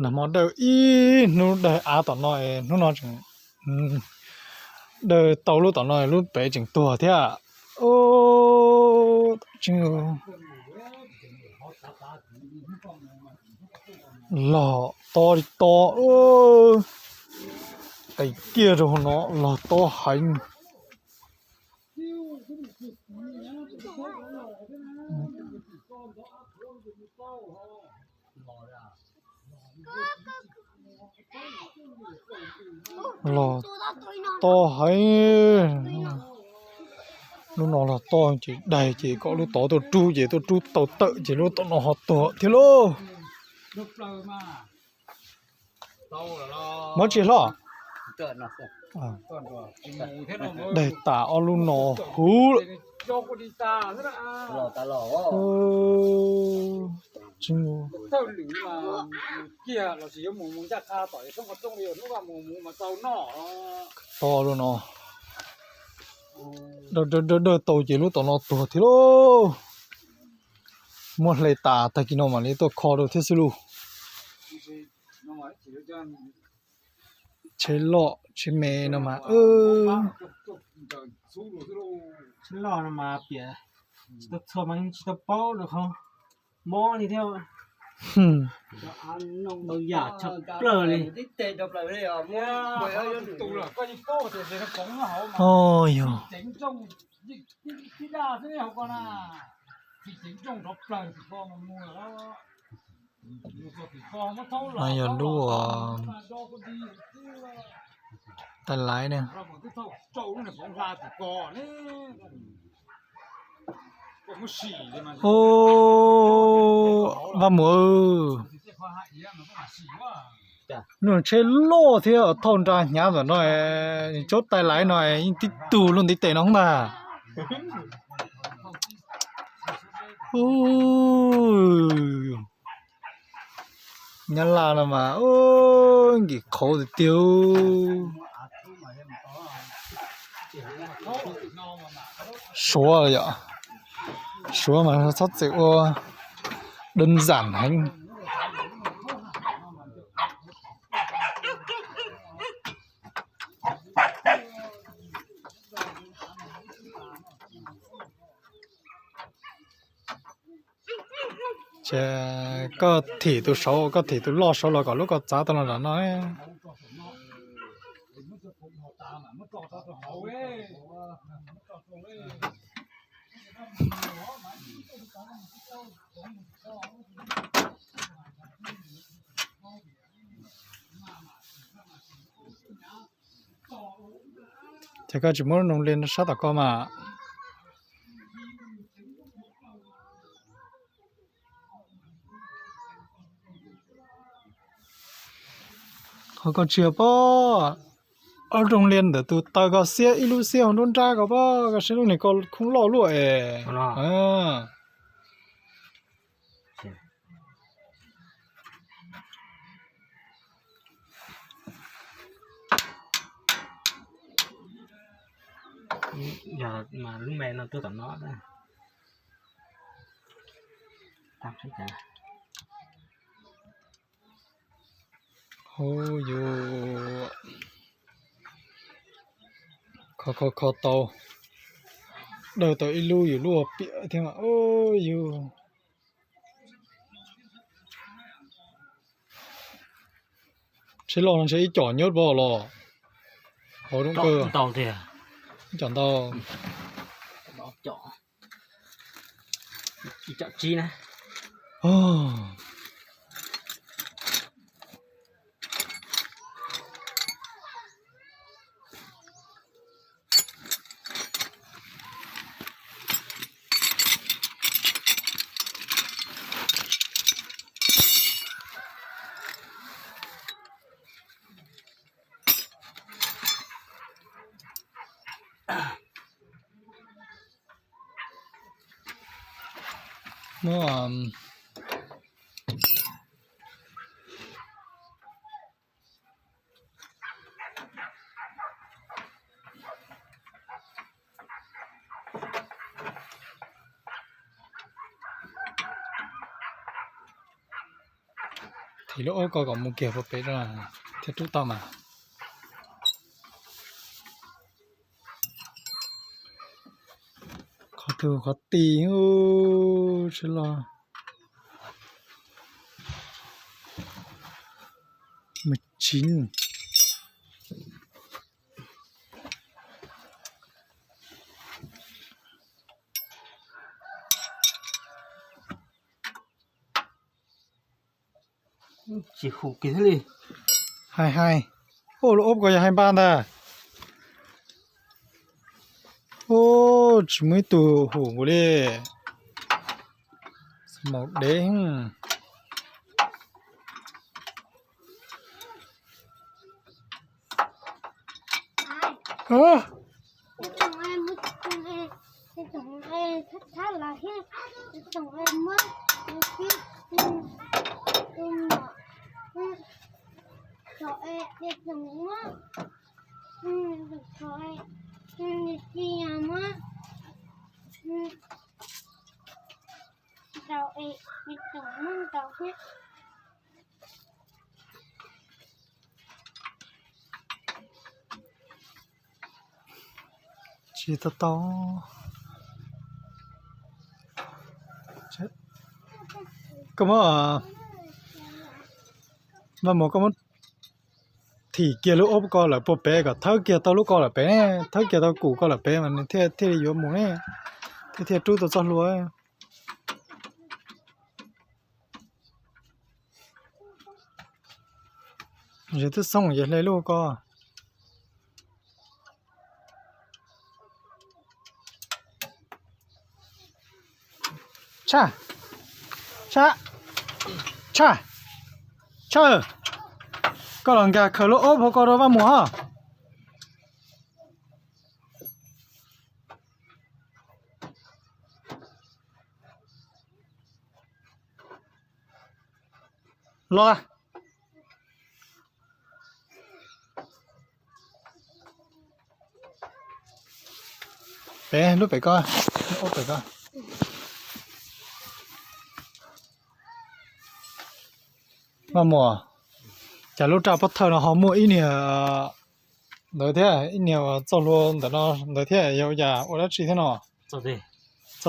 Nag hmo dawj ib hnub dawj av tom no, hnub no tseem dawj tau lub tom no, lub pem tseem tuag thiab. Log to li to, qis kiag rau hauv no log to heev. Los to heev. Lub no los to ces daig ces kom lub tod tuaj rub ces tuaj rub tau tawm ces lub tom no ho tuag thiab lauj. Muab tsis hlo. Daig tas ob lub no huv lawm. To lub no. Dawj dawj dawj tau ces lub tom no tuag thiab lauj. Muab hle tas tag kis no mam li tuaj kho rau thiab xwb lauj. Tsheb loj tsheb me no mas, tsheb loj no mas piam tsis tau txhua mas yeej tsis tau paub lawm qhov mob li thiab. Ntau yam tshaj plaws li. Yog no yog lub tais laiv ne. Vaj muam, lub tsheb loj thiab thauj nra hnyav ntawm no, tsob tais laiv no yeej tib tug luaj ntiv tes no ntag. Nyab Laj no mas nkim qhauv tiag tiag. Suav yom, Suav mas txhob txwm ua đơn giản heev. Ces koj thim tus saud, koj thim tus loj saud los kom lub koj txav tau los nram no. Ces koj tsis muab lub noog li sab tom ko mas. Qhov koj tsis yog pob, ob rooj liaj ntawm tus taw koj xiab ib lub xiab hauv nruab nrab ko pob, koj saib lub niag ko khoob loj luaj es. Yog mas lub me no tuaj tom no. Hauv yus kho kho kho tau, dawj tau ib lub yus lub ua piam thiab mas yus. Tsheb loj no ntshe ib com nyob pob los hauv zoo kawg. Ib com ntau. Ib com tsib na. Muab, um, Ces lub ob ko kom mus kiag puag pem thiaj rub tau mas. Qhov twg qhov ti, sib los mus tsis Tsis hum kiag thiab li. Hais hais, ua lub ob ko yog hais npaj ntag. Ub, tsis muaj ib tug hum nkaus li. Maum dev. Tsis tau tau. Koj muab, Vaj Muas, koj muab thim kiag lub ob ko lawm puag pem kom thawb kiag tau lub ko lawm pem ne, thawb kiag tau kum ko lawm pem mas nws thiaj thiaj li yuav mus ne, thiaj thiaj rub tau txoj hlua. Yog twb xoob ces hle lub ko. Tshaj, tshaj, tshaj, tshaj. Koj los nkag khaws lub ob hauv ko rau Vaj Muas hos. Los. Pem lub pem ko, lub pem ko. Vaj Muas, cas lub raj pob thawj no ho muaj ib niag ntawd thiab, ib niag txoj hlua ntawm no ntawd thiab, yog ua cas, ua dab tsi thiab no? Txoj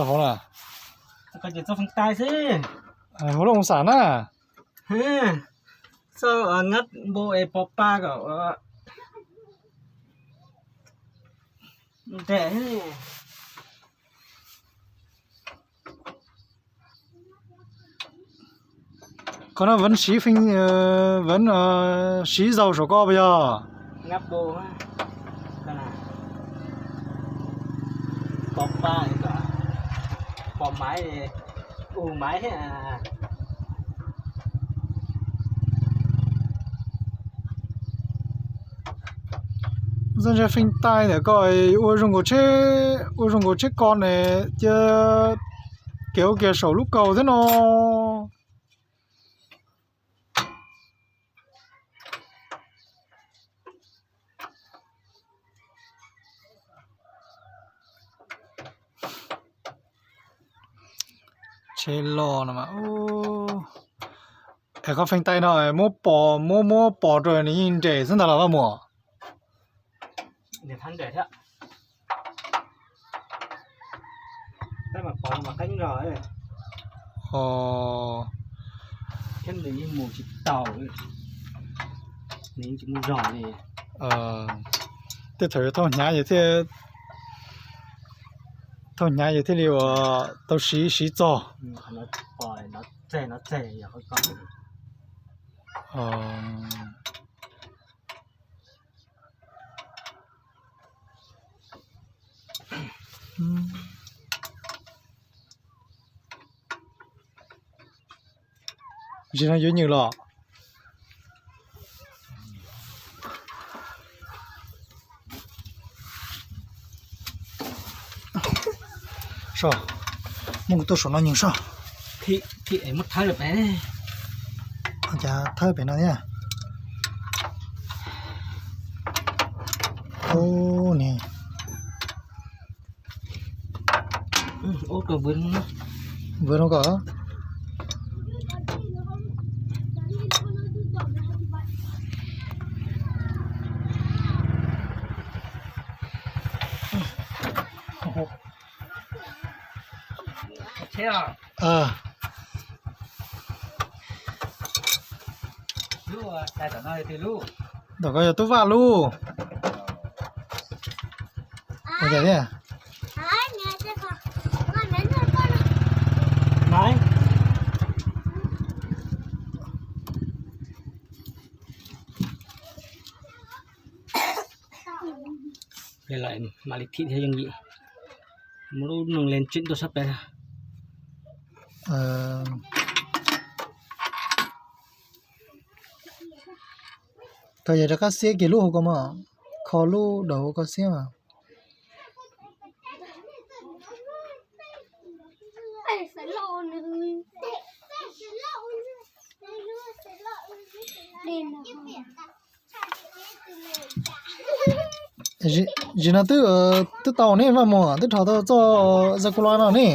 hauv na. Hauv lub oo xam na. Txoj ngab npau es pos pa kom nres. Qhov no Venv siv, Venv siv zaug saum ko puas yog? Pos pa, pos maiv, u maiv thiab. Txoj ntsia feej tais ntawm ko ua zoo nkaus tsheb, ua zoo nkaus tsheb ko ne, cia kev ua kiag saum lub kaus thiab no. Tsheb loj no mas, es qhov feej tais no muab pos, muab muab pos rau nws yeej nres xwb ntag los Vaj Muas? Tej thaum thauj hnyav, thauj hnyav yus thiaj li ua tau siv siv txog. Ntsis no yuav nywm los. So, muab kuv tuaj saum no nyeeg so. Cas thawb pem no thiab. Ub, nws vwm no ko. Ntawm ko yog Tub Vaj lub. Ua cas thiab? Mam li thim thiab yooj yim. Muab lub noog len tsim tuaj sab pem. Koj yog rov qab xiab kiag lub hauv ko mas, kho lub daus hauv ko xiab mas. Zim no twb, twb tau ne Vaj Muas, twb rho tau txoj za ku la no ne.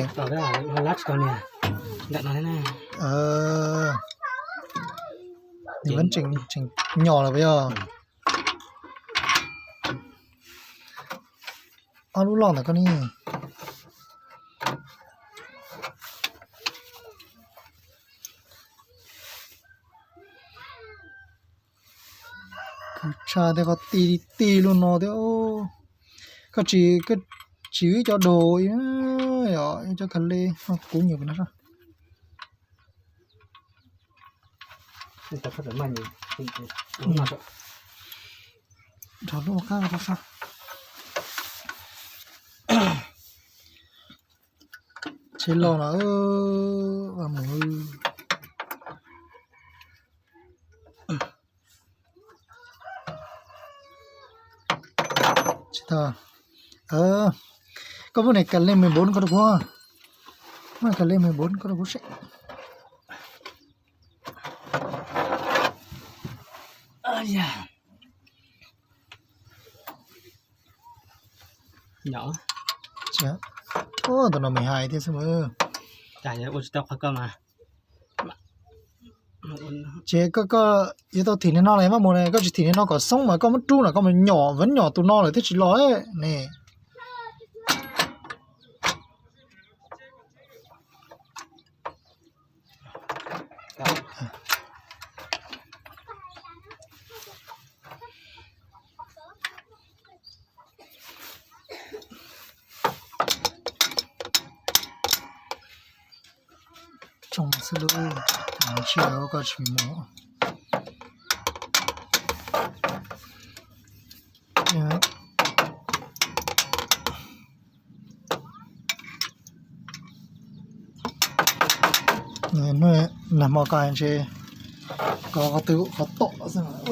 Nws tseem nyom lawm puas yog? Ob lub loj ntawm koj ne. Kuv tshaj tej qhov ti ti lub no thiab. Koj tsis, koj tsis wb cov daus, cov kha le, kuv nyuam qhuav no. Rau lub qab rau sab. Tsheb loj no, Vaj Muas. Tsis tau. Koj muab niag kas le mười bốn koj rau kuv. Muab kas le mười bốn koj rau kuv seb. Tus no mười hai thiab xwb mas. Ces koj, koj yuav tau thim niag no los Vaj Muas, koj tsis thim niag no kom xoob mas koj muab rub no koj mus nyom, vaj nyom tus no lawm thiaj tsis los ne. Tsoo xwb lub, tsis koj tsis mus. Nag hmo ko ntshe ko qhov twg qhov tom xwb.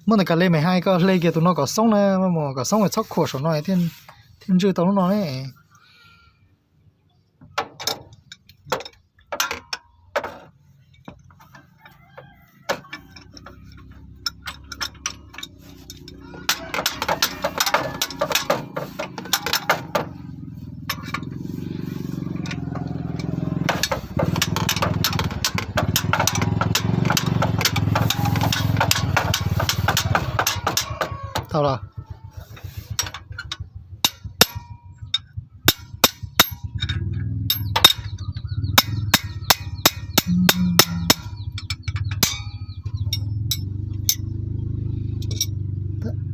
Muab ntawm kas le mười hai koj hle kiag tus no kom xoob na, mus kom xoob txhob khuam saum no thiaj ntswj tau lub no ne. Tau los.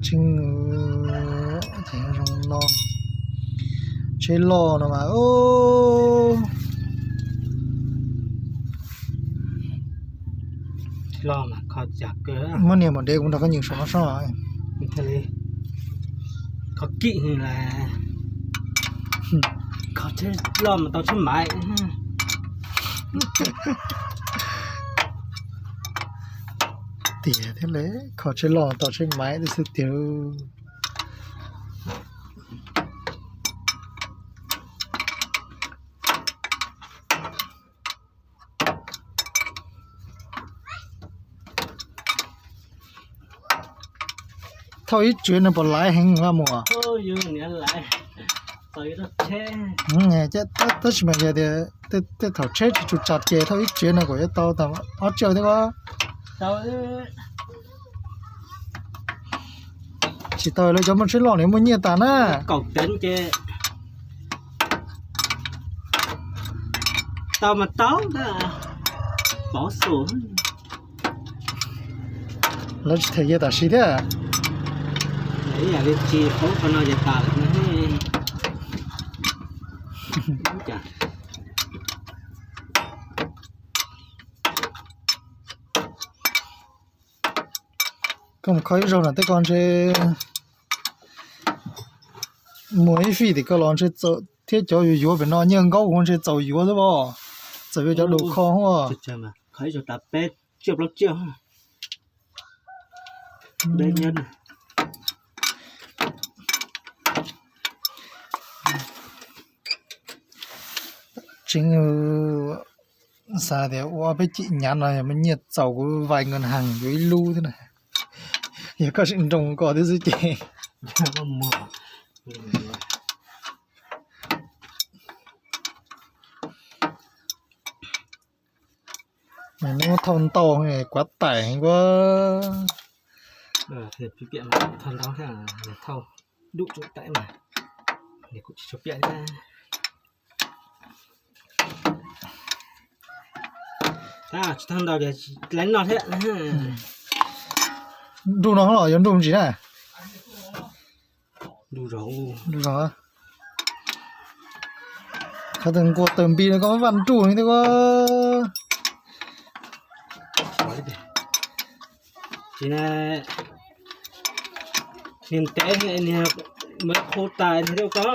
Tseem zoo no, tsheb loj no mas. Muab niag mam dev kuv nrog koj nyeem saum no soj. Kho kim las, kho tsheb loj mas tau tsheb maiv. Tiag thiab li, kho tsheb loj tau tsheb maiv xwb tiag. Thauj ib tsev no puas laiv heev la mus? Tab sis mas yog tias tej thaum tsheb tsis tshua tsam ces thauj ib tsev no kuj yuav tau tau ob tsiaum thiab. Tsis tau lawv cov muaj tsheb loj nws muaj nyiaj tas na. Tau mas tau, pov xu. Lawv tsis them yawg tam sim thiab. Ib yam li tsis paub qhov no ces tas lawm. Koj mus kho ib zaug no tej ko ntshe muag ib fij tim ko los ntshe txawm thiab cov yuav yuav pem no nyiaj nkaub kuv ntshe txaus yuav xwb os. Txawm yuav cov dua kho. Tseeb, xav tias ua ob peb cim nyav no yog muaj nyiaj txaus kuv vais nkos haas yuav ib lub thiab na. Yog koj sim nroo ko thiab xwb ces. Nws muab thauj ntau kuav taim heev ua. Thauj ntau, thauj dub tsuj taim mas kuv tsis tshua piam thiab. Tsis thauj ntau ces laiv noj thiab. Nruj no los yuav nruj ntsis na. Nruj zog. Qhov twg nquag tawg npis no koj muab vaj nruj li thiab. Niag ntev niag mawv qhu tas niag rau koj.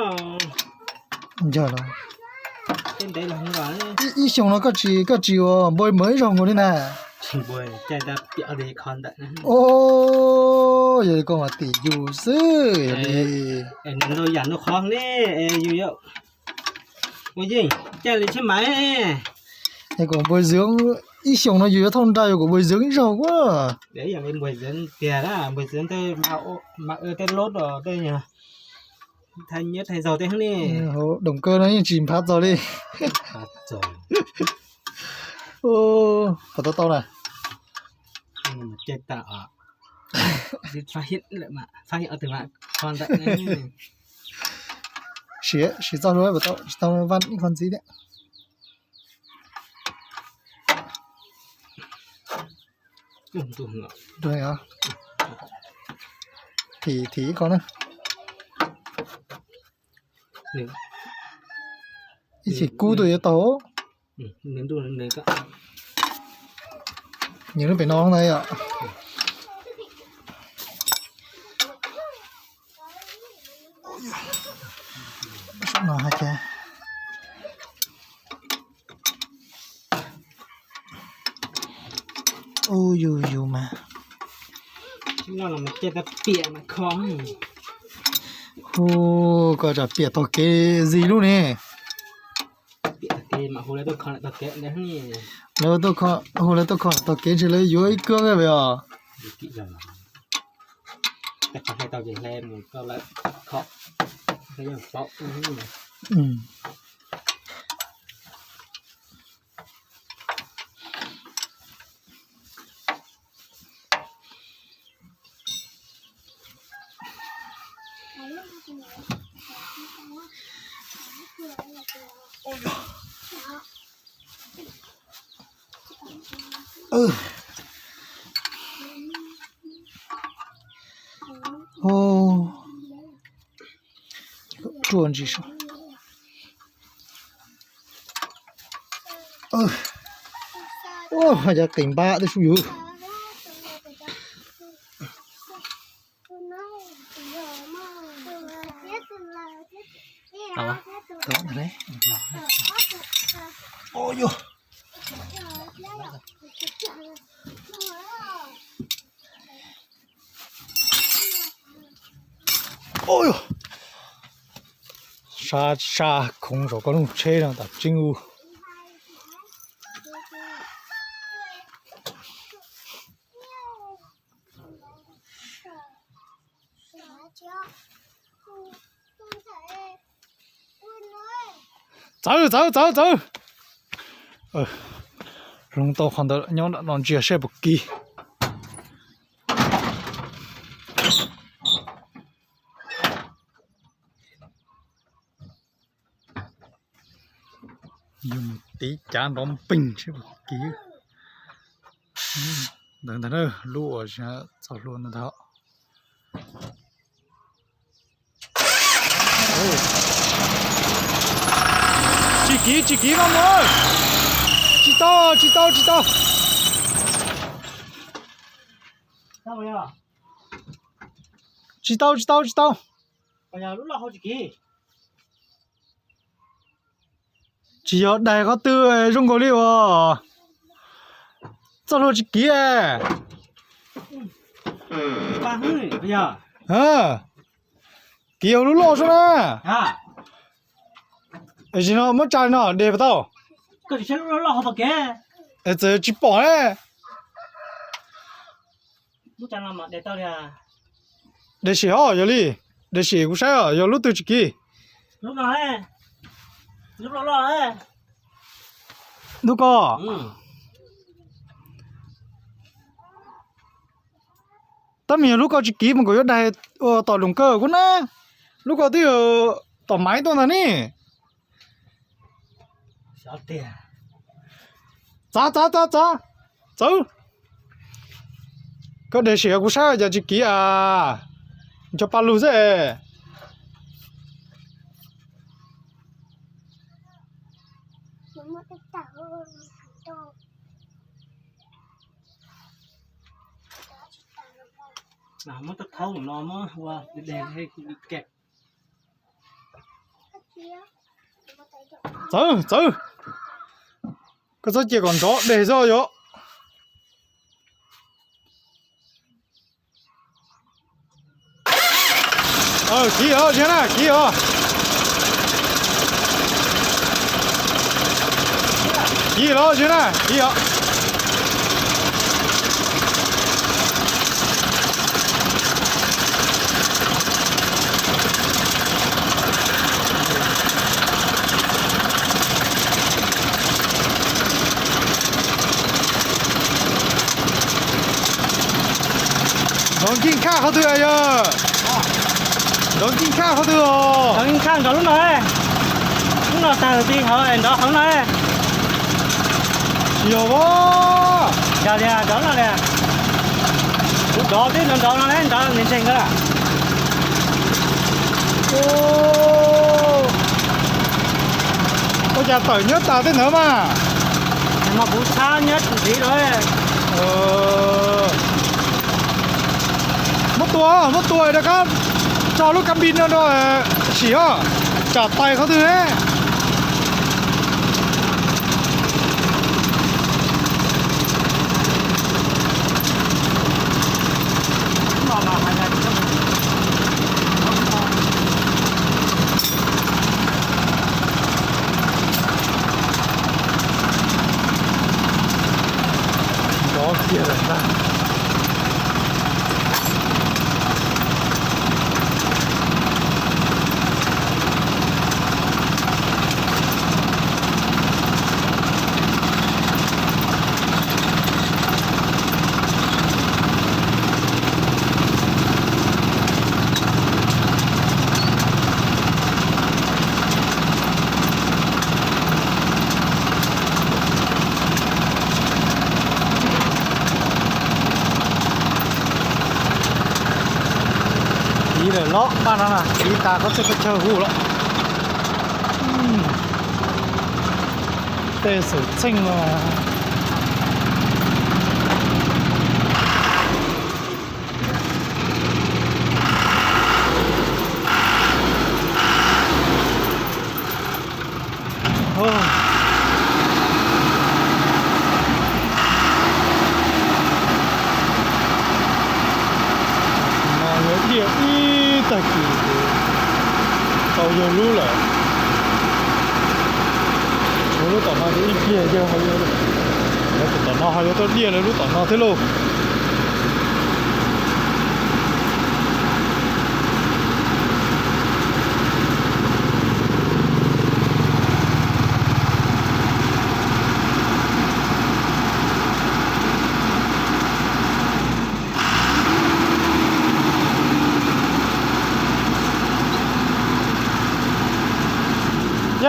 Yog los. Ib xyoo no koj tsis, koj tsis ua npua mawv ib zaug nkaus li na. Yog li koj mas tim yus xwb yog li. Ntau yam ntau qhov ne, yus ua yeej caij li tsheb maiv. Es kom npua ziev ib xyoos no yus yuav thauj nra yus kom npua ziev ib zaug ua. Tiag, npua ziev tej ma tej lub tej thaj nyiab thaj zaug tej ne. Doom kaw no yeej tsis nphav txog li. Puas tau tau na? Siv txoj hlua puas tau, tsis tau vaj ib qho ntxiv thiab. Thim ib qho na. Ib chim kub tuaj yuav tau. Nws lub pem no ntag yom. No hais tias, u yus yus mas, hu, koj tsam piam tog kev zis lub ne. Lawv hu lawv tuaj kho tog kev ntshe lawv yuav ib kawm os. Ruaj ntsis saib. Cov qis npab tej sub yus. Sab sab khoov saum koj lub tsheb no tam tseeb ub. Txawv, txawv, txawv, txawv. Hloov tau qhov ntawd nyob nram no ntsia saib puas kiv. Yog mus tiv cav nrov npeeg saib puas kiv. Ntawd ntag, lub uas txog hlua ntawd ntag. Tsis kiv, tsis kiv, maj mus. Tsis tau, tsis tau, tsis tau. Tsis tau, tsis tau, tsis tau. Tsis yog daig qhov twg zoo nkaus li uas txoj hlua tsis kiv. Kiv hauv lub loj sub na. Tam sim no muab tsa li no de puas tau? Es txawm tsis pom ne. De sim os, yog li, de sim kuv saib os, yog lub twg tsis kiv. Lub ko. Tab meeg yog lub ko tsis kiv mas kuv yuav daig ua tom doom kawg kuv na. Lub ko twb yog tom maiv tuaj ntag ne. Txav, txav, txav, txav, txawv. Koj de sim kuv saib cas tsis kiv a. Ncho pa lug xwb. Muab tau thaub no muab ua de. Txawv, txawv. Koj txhob cia kom nrov deg xwb yom. Kiv os, tsis na, kiv os. Kiv los tsis na, kiv os. Nrov nkig nkhaj qhov twg yog? Nrov nkig nkhaj qhov twg os? Nrov nkig nkhaj nrov lub no, lub no tag ti hauv nrov hauv no. Tsis yog os. Nrov li nrov no li. Kuv nrov twb nrov nrov no nrov ntseeg ntseeg no. Ua cas tawm nyob tas tej ntawd mas. Mas kuv tshab nyob ntxiv lawm. Muab tua, muab tua rov qab tso lub kab npis no rau sim os, tsam tais qhov twg ne. Nrov kiag lawm ntag. Kiv lawm los paj no na, kiv tas koj txhij koj chaw hu los. Tej xwm txheej no. No yog diaj ib tag kis tau yog lub lawm. Tshuav lub tom no ces ib pliag yawg ho yuav, tom no ho yuav tau diaj lawm lub tom no thiab lauj.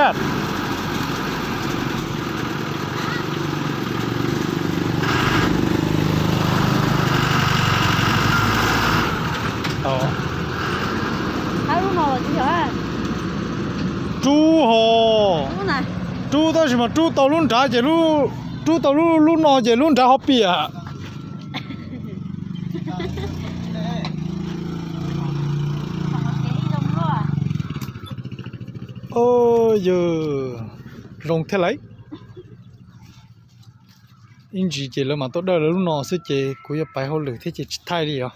Rub ho, rub tab sis mas rub tau lub nrad ces, rub tau lub no ces lub nrad ho piam. Yog zoo thiab lauj. Ib ntsis ces lawv mam tuaj dawj lawv lub no xwb ces kuv yuav pais hauj lwm thiab ces tsis thaij li os.